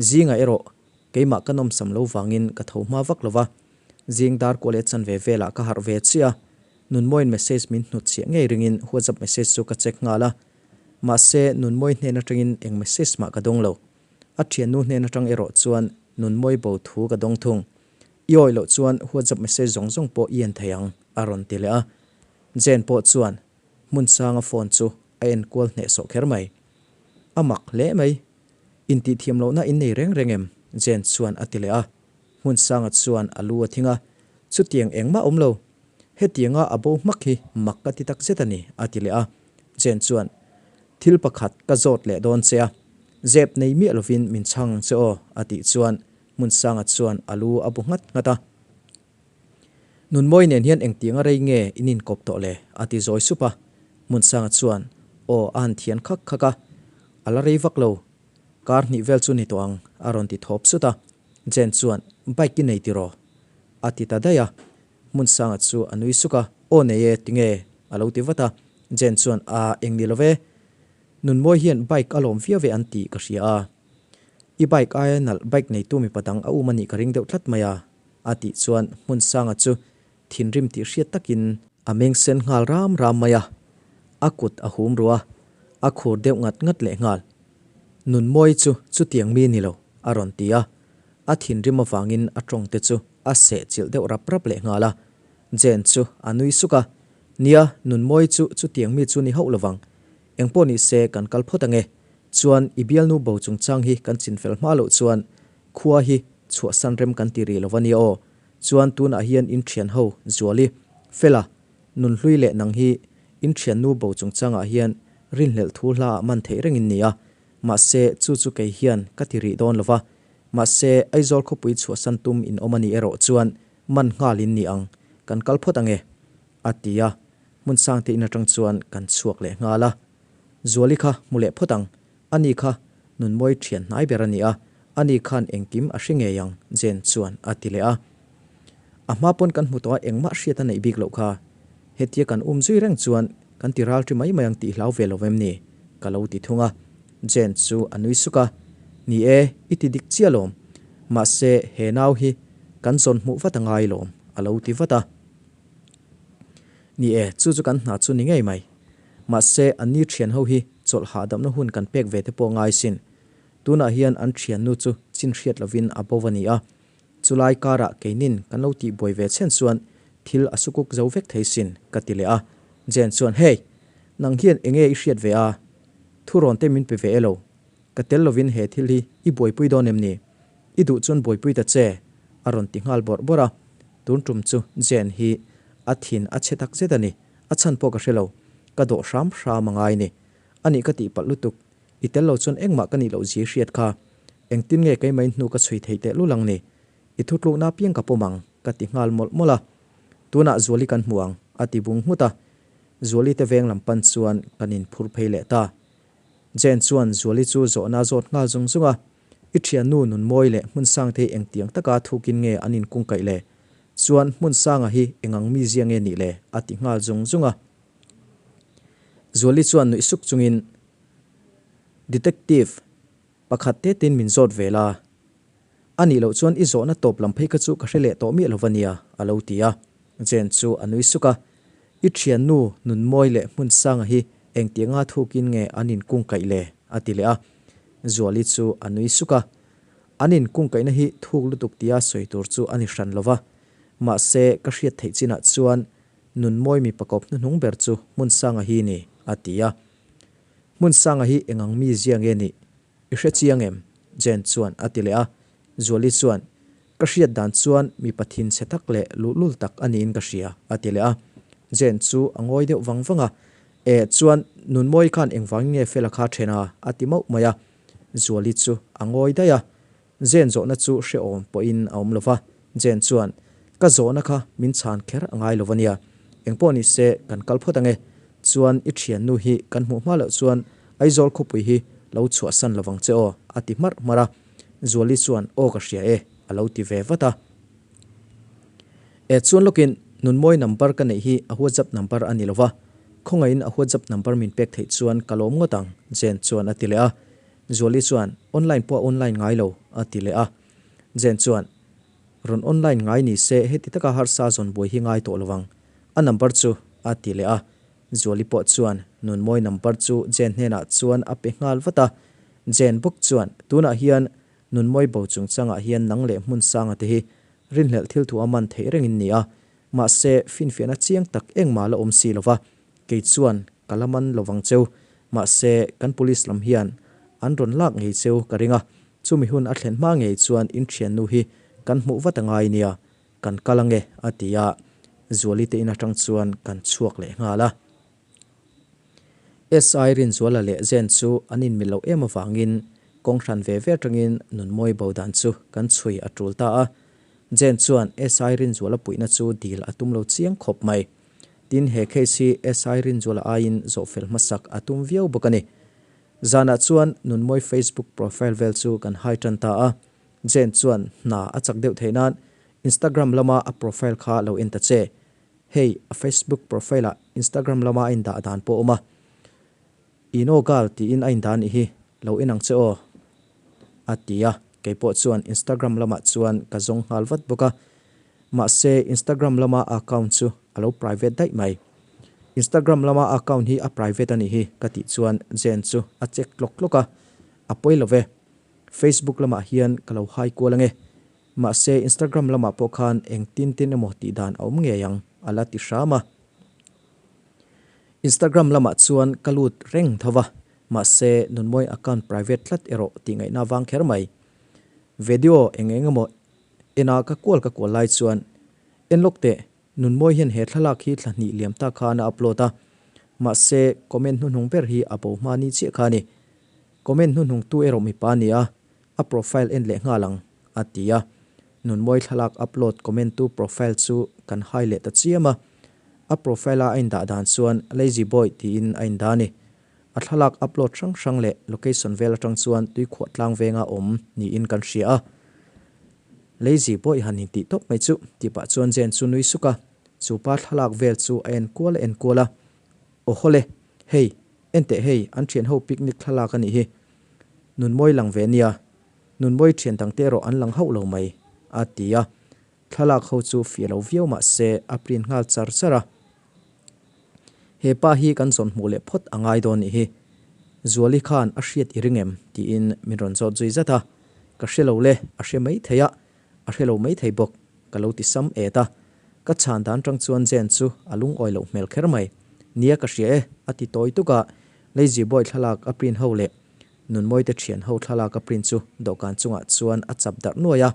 Zingah erawh keimah ka nawmsam lo vangin ka tho hma vak lo va, zing dar kual leh chanve velah ka harh ve chiah a, Nunmawiin message min hnutchhiah ngei ringin WhatsApp message chu ka check nghal a. Mahse, Nunmawi hnen atangin eng message mah ka dawng lo. A thiannu hnen atang erawh chuan Nunmawi bo thu ka dawng thung. I awih loh chuan WhatsApp message zawng zawng pawh i en thei ang, a rawn ti leh a. Jane pawh chuan Hmunsanga phone chu a en kual hnehsawh kher mai. A mak hle mai. Intihthiam lohna in nei reng reng em? Jane chuan a ti leh a. Hmunsanga chuan a lu a thing a, Chutiang engmah awm lo. Hetianga a bo hmak hi mak ka ti tak zet a ni, a ti leh a. Jane chuan, Thil pakhat ka zawt leh dawn che a, zep nei miah lovin min chhang ang che aw, a tih chuan Hmunsanga chuan a lu a bu nghat nghat a. Nunmawi nen hian engtianga rei nge in inkawp tawh le? a ti zawi sup a. Hmunsanga chuan, Aw, a han thian khak khak a, a la rei vak lo. Kar hnih vel chu ni tawh ang, a rawn ti thawp sut a. Jane chuan, Bike i nei tiraw? a ti ta daih a. Hmunsanga chu a nui suk a, Aw nei e, tinge? a lo ti vat a. Jane chuan, Aa, eng ni lo ve. Nunmawi hian bike a lawm viau ve an tih ka hria a. I bike aia nalh bike neitu mipa dang a um a nih ka ring deuh tlat mai a, a tih chuan Hmunsanga chu thinrim tih hriat takin a meng sen nghal ram ram mai a, a kut a hum ruh a, a khur deuh ngat ngat leh nghal. Nunmawi chu chutiang mi ni lo, a rawn ti a, a thinrim avangin a tawng te chu a seh chilh deuh rap rap leh nghal a. Jane chu a nui suk a, Nia, Nunmawi chu chutiang mi chu ni hauh lovang. Engpawh ni se kan kal phawt ange. Chuan i bialnu bo chungchang hi kan chinfel hma loh chuan khua hi chhuahsan rem kan ti rih lo ania aw. Chuan tunah hian in thian ho Zuali, Fela, Nunhlui leh nang hi in thiannu bo chungchangah hian rinhlelh thu hla ah man theih reng in ni a. Mahse chu chu kei hian ka ti rih dawn lo va. Mahse Aizawl khawpui chhuahsan tum in awm a nih erawh chuan man nghal in ni ang. Kan kal phawt ange. A ti a, hmun sangte in atang chuan kan chhuak leh nghal a. Zuali kha hmu leh phawt ang, ani kha Nunmawi thian hnai ber a ni a, ani khan engkim a hre ngei ang, Jane chuan a ti leh a. A hma pawn kan hmu tawh a engmah hriat a neih bik loh kha. Hetia kan um zui reng chuan kan ti ral ṭi mai mai ang tih hlau ve lo em ni? Ka lo ti thung a. Jane chu a nui suk a, Ni e, i ti dik chiah lawm. Mahse, he nau hi kan zawn hmuh vat a ngai lawm, a lo ti vat a. Ni e, chu chu kan hna chu ni ngei mai. Mahse, anni thian ho hi chawlh hahdamna hun kan pek ve te pawh ngai sin. Tunah hian an thiannu chu chin hriat lovin a bo va ni a. Chulai karah keinin kan lo tihbuai ve chhen chuan thil a sukuk zo vek thei sin, ka ti leh a. Jane chuan, Hey! Nang hian enge i hriat ve a? Thurawn te min pe ve e lo. Ka tel lovin he thil hi i buaipui dawn em ni? I duh chuan buaipui ta che, a rawn ti nghal bawrh bawrh a. Tun tum chu Jane hi a thin a chhe tak zet a ni. A chhan pawh ka hre lo. Ka dawh hram hram a ngai ni. A nih ka tih palh lutuk. I tel lo chuan engmah ka nih loh zia i hriat kha. Engtin nge keimah in hnu ka chhui thei teh lul ang ni? I thutlukna apiang ka pawm ang, ka ti nghal mawlh mawlh a. Tunah Zuali kan hmu ang, a ti bung nghut a. Zuali te veng lam pan chuan kan inphur phei leh ta. Jane chuan Zuali chu zawhna a zawt nghal zung zung a. I thiannu Nunmawi leh Hmunsangte hi engtiang taka thukin nge an inkungkaih le? Chuan Hmunsanga hi engang mizia nge nih le? a ti nghal zung zung a. Zuali chuan nuih suk chungin, Detective, pakhat tetin min zawt ve la. A nih loh chuan i zawhna tawp lam phei kha chu ka hre leh tawh miah lo va nia, a lo ti a. Jane chu a nui suk a, I thiannu Nunmawi leh Hmunsanga hi engtianga thukin nge an inkungkaih le? a ti leh a. Zuali chu a nui suk a, An inkungkaihna hi thuk lutuk tia sawi tur chu a ni hran lo va, mahse ka hriat theih chinah chuan Nunmawi mipa kawp hnuhnung ber chu Hmunsanga hi ni, a ti a. Hmunsanga hi engang mi zia nge nih? I hre chiang em? Jane chuan a ti leh a. Zuali chuan, Ka hriat dan chuan mipa thinchhe tak leh luhlul tak a niin ka hria, a ti leh a. Jane chu a ngawi deuh vang vang a. E, chuan Nunmawi khan engvangin nge Fela kha then a? a ti mauh mai a. Zuali chu a ngawi daih a. Jane zawhna chu hrehawm pawhin a awm lo va. Jane chuan, Ka zawhna kha min chhan kher a ngai lo va nia. Engpawh ni se, kan kal phawt ang e. Chuan i thiannu hi kan hmuh hma loh chuan Aizawl khawpui hi lo chhuahsan lovang che aw, a ti hmarh hmarh a. Zuali chuan, Aw ka hria e, a lo ti ve vat a. E chuan lawkin Nunmawi number ka neih hi a WhatsApp number a ni lo va, khawngaihin a WhatsApp number min pek theih chuan ka lawm ngawt ang, Jane chuan a ti leh a. Zuali chuan, Online pawh a online ngai lo, a ti leh a. Jane chuan, Rawn online ngai ni se heti taka harsa zawn buai hi ngai tawh lo ang. A number chu, a ti leh a. Zuali pawh chuan Nunmawi number chu Jane hnenah chuan a pe nghal vat a. Jane bawk chuan, Tunah hian Nunmawi bo chungchangah hian nang leh Hmunsanga te hi rinhlelh thil thu a man theih rengin ni a. Mahse, finfiahna chiang tak engmah la awm si lo va, kei chuan ka la man lo vang cheu. Mahse, kan police lam hian an rawn lak ngei cheu ka ring a, chumi hun a thlen hma ngei chuan in thiannu hi kan hmuh vat a ngai nia, kan kal ange a ti a, Zuali te in atang chuan kan chhuak leh nghal a. SI Rinzuala leh Zen chu an inmil loh em avangin kawng hran ve ve atangin Nunmawi bo dan chu kan chhui a tul ta a. Jen chuan SI Rinzuala puihna chu dil a tum lo chiang khawp mai. Tin, he case hi SI Rinzuala aiin zawhfel hmasak a tum viau bawk a ni. Zanah chuan Nunmawi Facebook profile vel chu kan hai tan ta a. Jen chuan hna a chak deuh theih nan Instagram lama a profile kha lo en ta che. Hei, a Facebook profile ah Instagram lama a indah dan pawh a awm a. Ino gal tiin a indah anih hi, lo en ang che aw a ti a, keipawh chuan Instagram lamah chuan ka zawng nghal vat bawk a, mahse Instagram lama a account chu a lo private daih mai. Instagram lama a account hi a private anih hi ka tih chuan Jane chu a check tlawk tlawk a, a pawi lo ve, Facebook lamah hian ka lo hai kual ange, mahse Instagram lamah pawh khan engtin tin emaw tih dan a awm ngei ang a la ti hram a. Instagram lamah chuan ka lut reng tho va, mahse Nunmawi account private tlat erawh tih ngaihna vang kher mai. Video eng eng emaw ena ka kual ka kual lai chuan en lawk teh, Nunmawi hian he thlalak hi thla hnih liam tak khan a upload a, mahse comment hnuhnung ber hi a bo hma ni chiah kha a ni. Comment hnuhnung tu erawh mipa a ni a, a profile en leh nghal ang, a ti a. Nunmawi thlalak upload comment tu profile chu kan hai leh ta chiam a. A profile a a indah dan chuan Lazy Boy tiin a indah a ni. A thlalak upload hrang hrang leh location vel atang chuan tuikhuah tlang venga awm niin kan hria a. Lazy Boy han intih tawp mai chu tih pah chuan Jane chu nui suk a, chu pa thlalak vel chu a en kual a en kual a. Aw hawle, hei, enteh hei, an thian ho picnic thlalak a nih hi. Nunmawi lang ve nia, Nunmawi thian dangte erawh an lang hauh lo mai, a ti a. Thlalak ho chu fiah lo viau mah se a print nghal char char a. He pa hi kan zawn hmuh leh phawt a ngai dawn nih hi. Zuali khan a hriat i ring em? tiin min rawn zawt zui zat a. Ka hre lo le, a hre mai thei a, a hre lo mai thei bawk, ka lo ti sam et a. Ka chhan dan tang chuan Jane chu a lungawi loh hmel kher mai. Nia ka hria e, a ti tawi tuk a, Lazy Boy thlalak a print ho leh Nunmawite thian ho thlalak a print chu dawhkan chungah chuan a chap darh nuai a.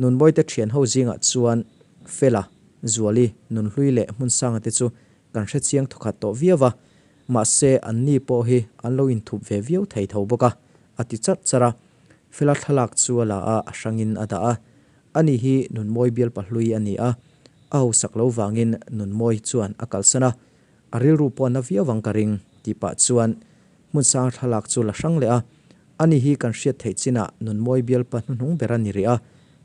Nunmawite thian ho zingah chuan Fela, Zuali, Nunhlui leh Hmunsanga te chu kan hre chiang thawkhat tawh viau va, mahse an ni pawh hi an lo inthup ve viau thei tho bawk a, a ti charh charh a. Fela thlalak chu a la a, a hrangin a dah a. Ani hi Nunmawi bialpa hlui a ni a, a hausak lo vangin Nunmawi chuan a kalsan a, a rilru pawh a na viau ang ka ring, tih pah chuan Hmunsang thlalak chu la hrang leh a, ani hi kan hriat theih chinah Nunmawi bialpa hnuhnung ber a ni rih a,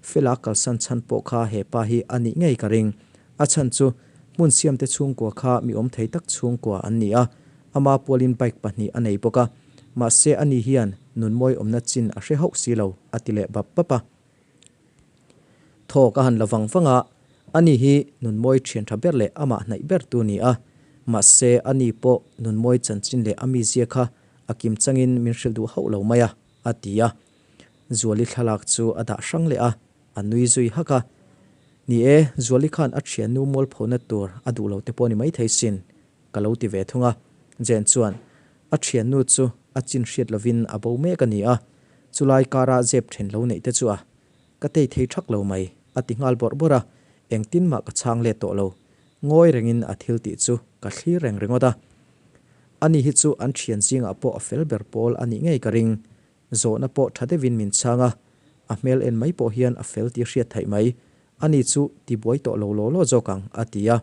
Fela kalsan chhan pawh kha he pa hi a nih ngei ka ring. A chhan chu hmun siamte chhungkua kha mi awm thei tak chhungkua an ni a, Ama pualin bike pahnih a nei bawk a, mahse ani hian nunmawi awmna chin a hre hauh si lo, a ti leh bap bap a. Thawk a han la vang vang a, ani hi nunmawi thian tha ber leh amah hnaih ber tu ni a, mahse ani pawh nunmawi chanchin leh a mizia kha a kim changin min hrilh duh hauh lo mai a, a ti a. Zuali thlalak chu a dah hrang leh a, a nui zui hak a. Ni e, Zuali khan a thiannu mualphona tur a duh lo te pawh ni maithei sin, ka lo ti ve thung a. Jane chuan, A thiannu chu a chin hriat lovin a bo mek a ni a, chulai kara zep then lo neih te chu a ka tei thei thak lo mai, a ti nghal bawrh bawrh a, engtin mah ka chhang let tawh lo. Ngawi rengin a thil tih chu ka thlir reng ringawt a. Ani hi chu an thian zingah pawh a fel ber pawl a nih ngei ka ring. Zawhna pawh tha deuhin min chhang a, a hmel en mai pawh hian a fel tih hriat theih mai. Ani chu tibuai tawh lo law law zawk ang, a ti a.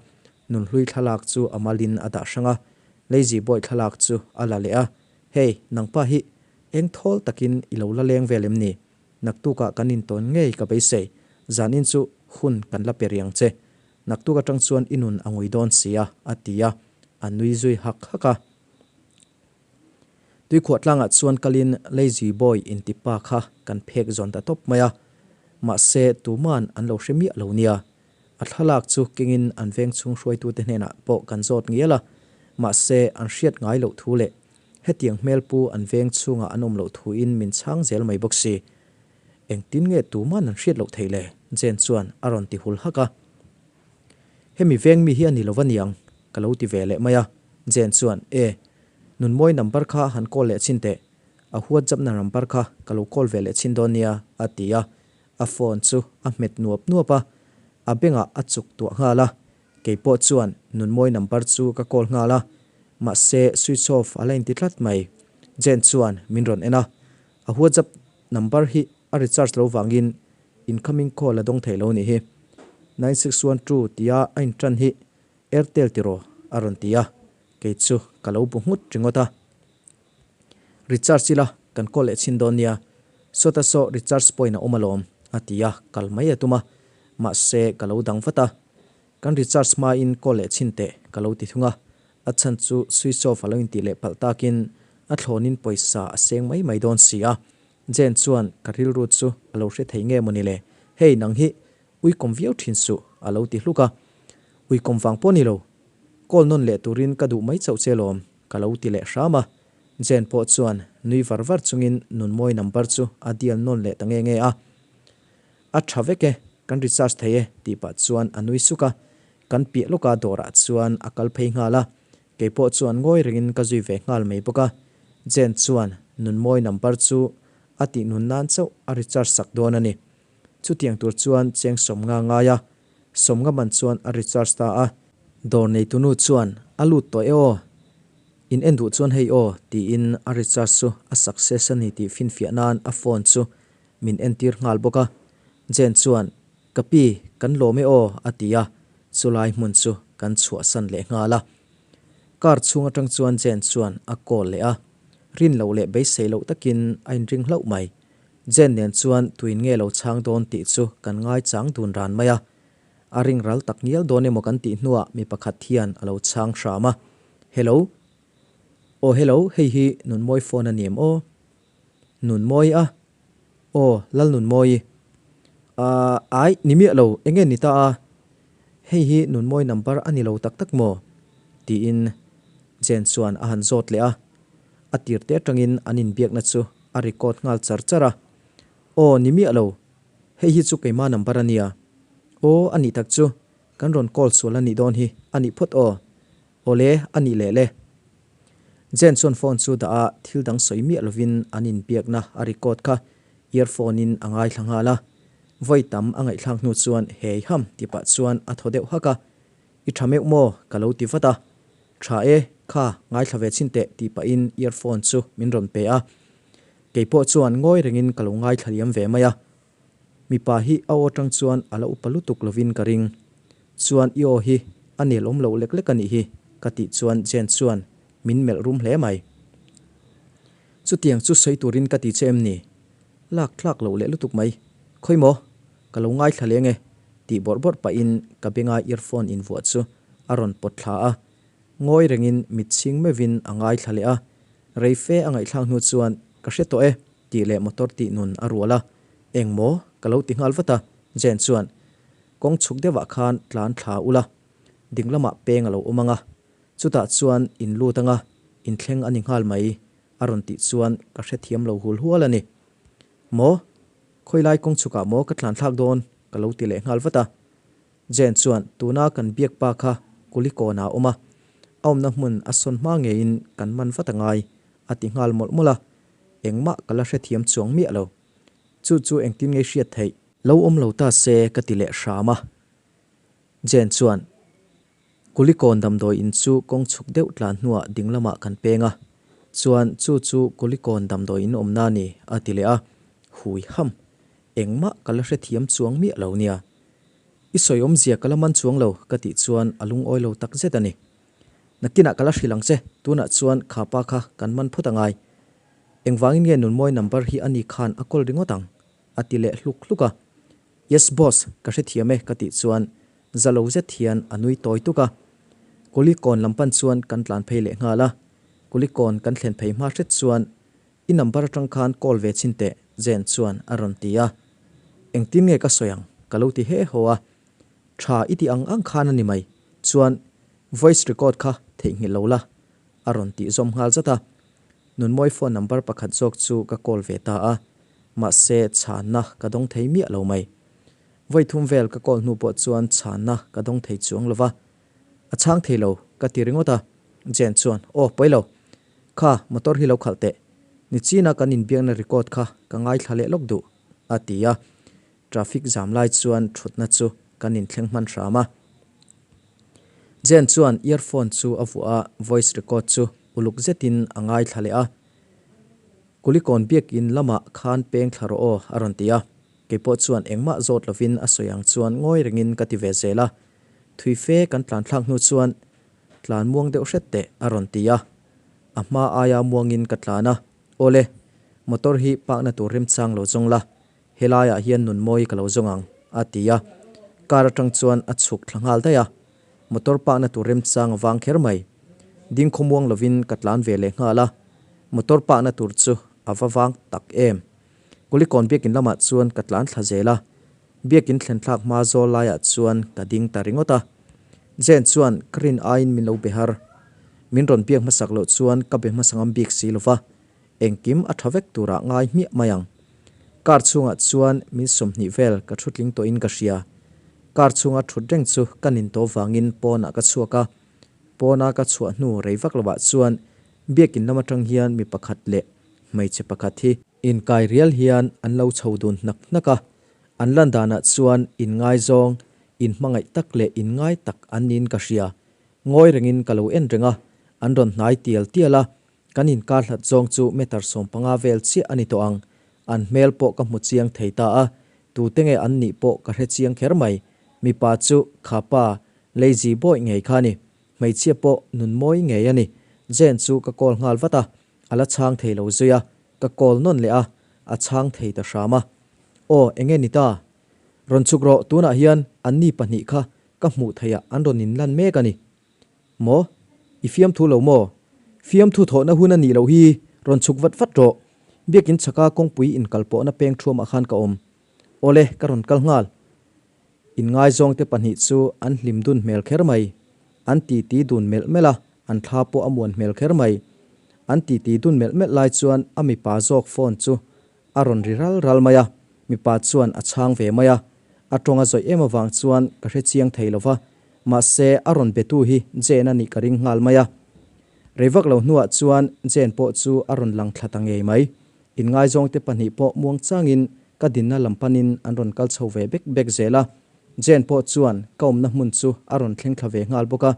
Nunhlui thlalak chu a malin a dah hrang a, Lazy Boy thlalak chu a la leh a. Hey, nangpa hi eng thawl takin i lo la leng vel em ni? Naktukah kan intawn ngei ka beisei. Zanin chu hun kan la pe riang che. Naktuk atang chuan i nun a ngui dawn si a, a ti a. A nui zui hak hak a. Tuikhuah tlangah chuan kalin Lazy Boy inti pa kha kan phek zawn ta tawp mai a, mahse tuman an lo hre miah lo nia. A thlalak chu kengin an veng chhung hruaitute hnenah pawh kan zawt ngial a, mahse an hriat ngai loh thu leh hetiang hmel pu an veng chhungah an awm loh thuin min chhang zel mai bawk si. Engtin nge tuman an hriat loh theih le? Jane chuan a rawn ti hul hak a. Hemi veng mi hi a ni lo va niang, ka lo ti ve leh mai a. Jane chuan, E, Nunmawi number kha han call leh chhin teh, a WhatsApp-na number kha ka lo call ve leh chhin dawn nia, a ti a. A phone chu a hmet nuap nuap a, a bengah a chuk tuah nghal a. Kei pawh chuan Nunmawi number chu ka call nghal a, mahse switch off a la inti tlat mai. Jane chuan min rawn en a, a WhatsApp number hi a recharge lo vangin Incoming call a dawng thei lo nih hi. 9612 tia a intan hi Airtel tiraw a rawn ti a, kei chu ka lo bu nghut ringawt a. Recharge ila kan call leh chhin dawn nia, sawta saw recharge point a awm alawm a ti a, kal mai a tum a, mahse ka lo dang vat a. Kan recharge hmain call leh chhin teh ka lo ti thung a, a chhan chu switch off a lo intih leh palh takin a thlawnin pawisa a seng mai mai dawn si a, Jane chuan ka rilru chu a lo hre thei nge mawni le, Hey nang hi uikawm viau thin suh a lo ti hluk a. Uikawm vang pawh ni lo, call nawn leh turin ka duh mai chauh che lawm ka lo ti leh hram a. Jane pawh chuan nui var var chungin Nunmawi number chu a dial nawn leh ta nge nge a. A tha vek e, kan recharge thei e tih pah chuan a nui suk a. Kan piah lawka dawrah chuan a kal phei nghal a. Kei pawh chuan ngawi rengin ka zui ve nghal mai bawk a, Jane chuan Nunmawi number chu a tih nun nan chauh a recharge sak dawn a ni. Chutiang tur chuan cheng sawmnga ngai a, sawmnga man chuan a recharge ta a. Dawr neitunu chuan a lut tawh e aw, in en duh chuan hei aw tiin a recharge chu a success a ni tih finfiah nan a phone chu min entir nghal bawk a. Jane chuan Ka pi, kan lawm e aw, a ti a, chulai hmun chu kan chhuahsan leh nghal a. Car chhung atang chuan Jane chuan a call leh a, rin loh leh beisei loh takin a inring hlauh mai. Jane nen chuan tuin nge lo chhang dawn tih chu kan ngaichang dun ran mai a. A ring ral tak ngial dawn emaw kan tih hnuah mi pakhat hian a lo chhang hram a, Hello. Aw hello, hei hi Nunmawi phone a ni em aw? Nunmawi a? Aw, Lalnunmawi. Ahh, ai, ni miah lo, eng nge ni ta a? Hei hi Nunmawi number a ni lo tak tak maw? Tiin Jane chuan a han zawt leh a. A tir te atangin an inbiakna chu a record nghal char char a. Aw, ni miah lo, hei hi chu keima number a nia. Aw, a nih tak chu, kan rawn call sual a nih dawn hi, a nih phawt aw. Awle, a nih leh le. Jane chuan phone chu dah a, thil dang sawi miah lovin an inbiakna a record kha earphone in a ngaithla nghal a. Vawi tam a ngaihthlak hnu chuan hei ham ti pah chuan a thaw deuh hak a, I tha meuh maw? ka lo ti vat a. Tha e, kha ngaithla ve chhin teh tih pahin earphone chu min rawn pe a. Kei pawh chuan ngawi rengin ka lo ngaithla liam ve mai a. Mipa hi a aw atang chuan a la upa lutuk lovin ka ring. Chuan i aw hi a nel awm loh lek lek a nih hi, ka tih chuan Jane chuan min melh rum hle mai. Chutiang chu sawi turin ka ti che em ni? Lak thlak loh leh lutuk mai. Khawi maw? Ka lo ngaithla leng e, tih bawrh bawrh pahin ka benga earphone invuah chu a rawn pawt thla a. Ngawi rengin mit chhing meuhin a ngaithla leh a, rei fe a ngaihthlak hnu chuan, Ka hre tawh e, tih leh motor tih nun a rual a. Eng maw? Ka lo ti nghal vat a. Jane chuan, Kawng chhuk deuhah khan tlan thla ula, ding lamah peng a lo awm ang a, chutah chuan in lut ang a, in thleng a ni nghal mai, a rawn tih chuan ka hrethiam lo hul hual a ni. Maw? Khawilai kawng chhukah maw ka tlan thlak dawn? Ka lo ti leh nghal vat a. Jane chuan, Tuna kan biak pa kha Kulikawnah a awm a, a awmna hmun a sawn hma ngeiin kan man vat a ngai, a ti nghal mawlh mawlh a. Engmah ka la hrethiam chuang miah lo. Chu chu engtin ngei hriat theih? Lo awm lo ta se ka ti leh hram a. Jane chuan, Kulikawn damdawi in chu kawng chhuk deuh tlan hnuah ding lamah kan peng a, chuan chu chu Kulikawn damdawi in awmna a ni, a ti leh a. Hui ham, engmah ka la hrethiam chuang miah lo nia. I sawi awmzia ka la man chuang lo, ka tih chuan a lungawi lo tak zet a ni. Nakinah ka la hrilh ang che, tunah chuan kha pa kha kan man phawt angai. Engvangin nge Nunmawi number hi ani khan a call ringawt ang? a ti leh hluk hluk a. Yes boss, ka hrethiam e ka tih chuan za lo zet hian a nui tawi tuk a. Kulikawn lam pan chuan kan tlan phei leh nghal a. Kulikawn kan thlen phei hma hret chuan i number atang khan call ve chhin teh Jane chuan a rawn ti a. Engtin nge ka sawi ang ka lo ti he haw a. Tha i ti ang ang khan a ni mai chuan voice record kha theihnghilh lo la a rawn tih zawm nghal zat a. Nunmawi phone number pakhat zawk chu ka call ve ta a, mahse chhanna ka dawng thei miah lo mai. Vawi thum vel ka call hnu pawh chuan chhanna ka dawng thei chuang lo va, a chhang thei lo ka ti ringawt a. Jane chuan, Aw, pawi lo. Kha, motor hi lo khalh teh. Nichina kan inbiakna record kha ka ngaithla leh lawk duh, a ti a. Traffic jam lai chuan thutna chu kan inthleng hman hram a. Jane chuan earphone chu a vuah a, voice record chu uluk zetin a ngaithla leh a. Kulikawn biakin lamah khan peng thla rawh aw a rawn ti a. Keipawh chuan engmah zawt lovin a sawi ang chuan ngawi rengin ka ti ve zel a. Thui fe kan tlan thlak hnu chuan tlan muang deuh hret teh a rawn ti a. A hma aia muangin ka tlan a. Awle, motor hi park-na tur remchang lo zawng la, Helaiah hian nun mawi ka lo zawng ang, a ti a. Car atang chuan a chhuk thla nghal daih a. Motor park-na tur remchang a vang kher mai. Ding khawmuang lovin ka tlan ve leh nghal a. Motor park-na tur chu a va vang tak em. Kulikawn biakin lamah chuan ka tlan thla zel a. Biakin thlen thlak hma zawl laiah chuan ka ding ta ringawt a. Jane chuan ka rin aiin min lo be har. Min rawn biak hmasak loh chuan ka be hmasa ngam bik si lova. Engkim a tha vek turah ngai hmiah mai ang. Car chhungah chuan min 20 vel ka thu tling tawhin ka hria. Car chhunga thut reng chu ka nin tawh vangin pawnah ka chhuak a. Pawna ka chhuah hnu rei vak lovah chuan biakin lam atang hian mi pakhat leh hmeichhe pakhat hi inkai rial hian an lo chho dun hnak hnak a. An lan danah chuan inngaizawng, inhmangaih tak leh inngai tak an niin ka hria. Ngawi rengin ka lo en reng a, an rawn hnai tial tial a. Kan inkar hlat zawng chu meter 15 vel chiah a ni tawh ang. An hmel pawh ka hmu chiang thei ta a, tute nge an nih pawh ka hre chiang kher mai. Mipa chu kha pa lazy boy ngei kha a ni. Hmeichhia pawh nun mawi ngei a ni. Jane chu ka call nghal vat a, a la chhang thei lo zui a. Ka call nawn leh a, a chhang thei ta hram a. Aw, enge ni ta? Rawn chhuk rawh, tunah hian anni pahnih kha ka hmuh theihah an rawn inlan mek a ni. Maw? I fiamthu lo maw? Fiamthu thawhna hun a nih loh hi, rawn chhuk vat vat rawh. Biakin chhaka kawngpui inkal pawhna peng thuamah khan ka awm. Awle, ka rawn kal nghal. Inngaizawngte pahnih chu an hlim dun hmel kher mai. An titi dun melh melh a, an thla pawh a muan hmel kher mai. An titi dun melh melh lai chuan a mipa zawk phone chu A rawn ri ral ral mai a, mipa chuan a chhang ve mai a. A tawng a zawih em avang chuan ka hre chiang thei lo va, mahse a rawn betu hi Jane a nih ka ring nghal mai a. Rei vak lo hnuah chuan Jane pawh chu a rawn lang thla ta ngei mai. Inngaizawngte pahnih pawh muang changin ka dinna lam panin an rawn kal chho ve bek bek zel a. Jane pawh chuan ka awmna hmun chu a rawn thleng thla ve nghal bawk a.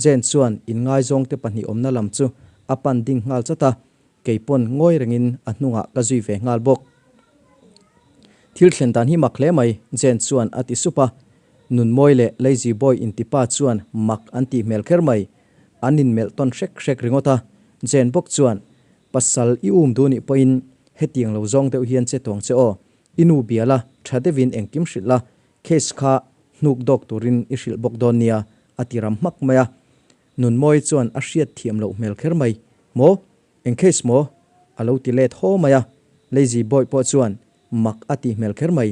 Jane chuan inngaizawngte pahnih awmna lam chu a pan ding nghal chat a. Kei pawn ngawi rengin a hnungah ka zui ve nghal bawk. Thil thlen dan hi mak hle mai, Jane chuan a ti sup a. Nunmawi leh Lazy Boy intipa chuan mak an tih hmel kher mai. An inmelh tawn hrek hrek ringawt a. Jane bawk chuan, Pasal i um duh nih pawhin hetiang lo zawng deuh hian che tawng che aw. I nu bia la, tha deuhin engkim hrilh la, case kha hnuk dawk turin i hrilh bawk dawn nia, a ti ram hmak mai a. Nunmawii chuan a hriat thiam loh hmel kher mai. Maw? Eng case maw? A lo ti let haw mai a. Lazy Boy pawh chuan mak a tih hmel kher mai.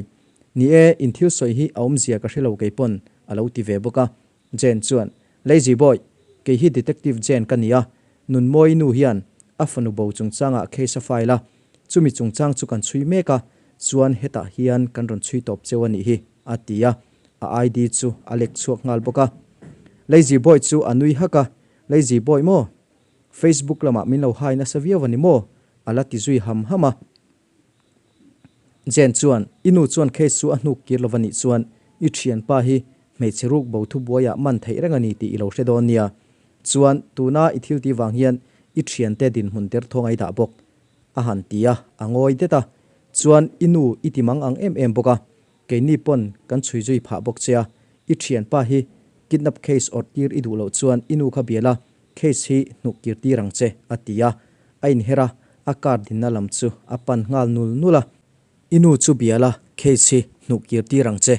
Ni e, in thil sawi hi a awmzia ka hre lo kei pawn, a lo ti ve bawk a. Jane chuan, Lazy Boy, kei hi Detective Jane ka ni a, Nunmawii nu hian a fanu bo chungchangah case a file a, chumi chungchang chu kan chhui mek a, chuan hetah hian kan rawn chhui tawp cheu a nih hi, a ti a, a ID chu a lek chhuak nghal bawk a. Lazy Boy chu a nui hak a, Lazy Boy maw? Facebook lamah min lo hai nasa viau a ni maw? A la ti zui ham ham a. Jane chuan, I nu chuan case chu a hnuk kir lo va nih chuan i thianpa hi hmeichhe ruk bo thubuaiah man theih reng a ni tih i lo hre dawn nia. Chuan, tuna i thil tih vang hian i thiante dinhmun derthawng a i dah bawk. A han ti a, a ngawi det a. Chuan, i nu i ti mang ang em em bawk a. Keini pawn kan chhui zui phah bawk che a, i thianpa hi kidnap case awrh tir i duh loh chuan i nu kha bial a, case hi hnuk kir tir ang che, a ti a. A inher a, a car dinna lam chu a pan nghal nul nul a. I nu chu bial a, case hi hnuk kir tir ang che,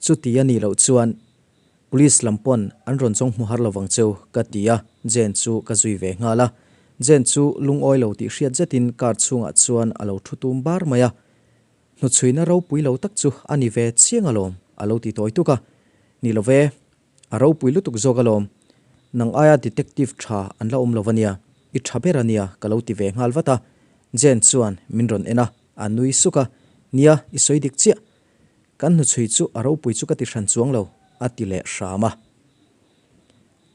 chuti a nih loh chuan Police lam pawn an rawn zawng hmu har lovang cheu, ka ti a, Jane chu ka zui ve nghal a. Jane chu lungawi lo tih hriat zetin car chhungah chuan a lo thu tum bar mai a. Hnuchhuina ropui lo tak chu a ni ve chiang alawm, a lo ti tawi tuk a. Ni lo ve, a ropui lutuk zawk alawm. Nang aia detective tha an la awm lo ania, i tha ber ania ka lo ti ve nghal vat a. Jane chuan min rawn en a, a nui suk a, Nia, i sawi dik chiah. Kan hnuchhui chu a ropui chu ka ti hran chuang lo, a ti leh hram a.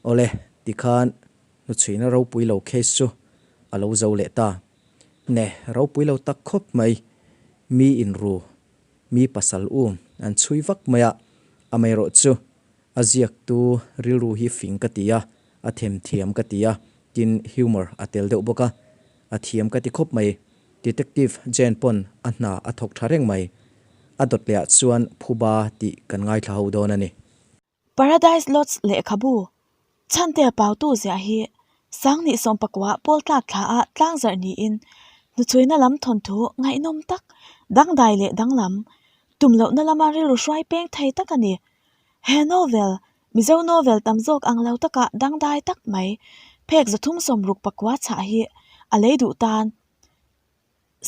Awle, tikhan hnuchhuina ropui lo case chu a lo zo leh ta. Ne, ropui lo tak khawp mai. Mi inru, mi pasal um an chhui vak mai a, amaherawh chu a ziaktu rilru hi fing ka ti a, a themthiam ka ti a, tin humour a tel deuh bawk a, a thiam ka ti khawp mai. Detective Jane pawn a hna a thawk tha reng mai. A dawt leh ah chuan phuba tih kan ngaithla ho dawn a ni. Paradise Lots lehkhabu Chhantea Pautu ziah hi Sangnih sawmpakua pawl tlak thla a tlangzarh niin hnuchhuina lam thawnthu ngaihnawm tak, dangdai leh danglam, tum lohna lama rilru hruai peng thei tak a ni. He novel, Mizo novel tam zawk ang lo taka dangdai tak mai, phek 360 pakua chhah hi a lei duh tan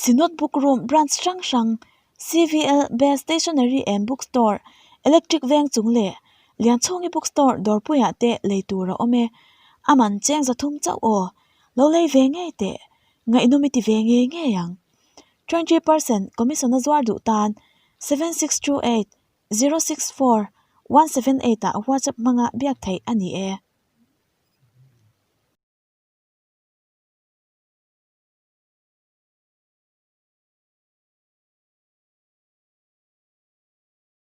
Synod Book Room branch hrang hrang, CVL Best Stationery and Book Store, Electric Veng chung leh Lianchhungi Book Store dawrpuiah te lei tur a awm e. A man cheng 300 chauh aw. Lo lei ve ngei teh. Ngaihnawm i ti ve ngei ngei ang. 20 percent commission a zuar duh tan 7628 064 178 ah WhatsApp hmanga biak theih a ni e.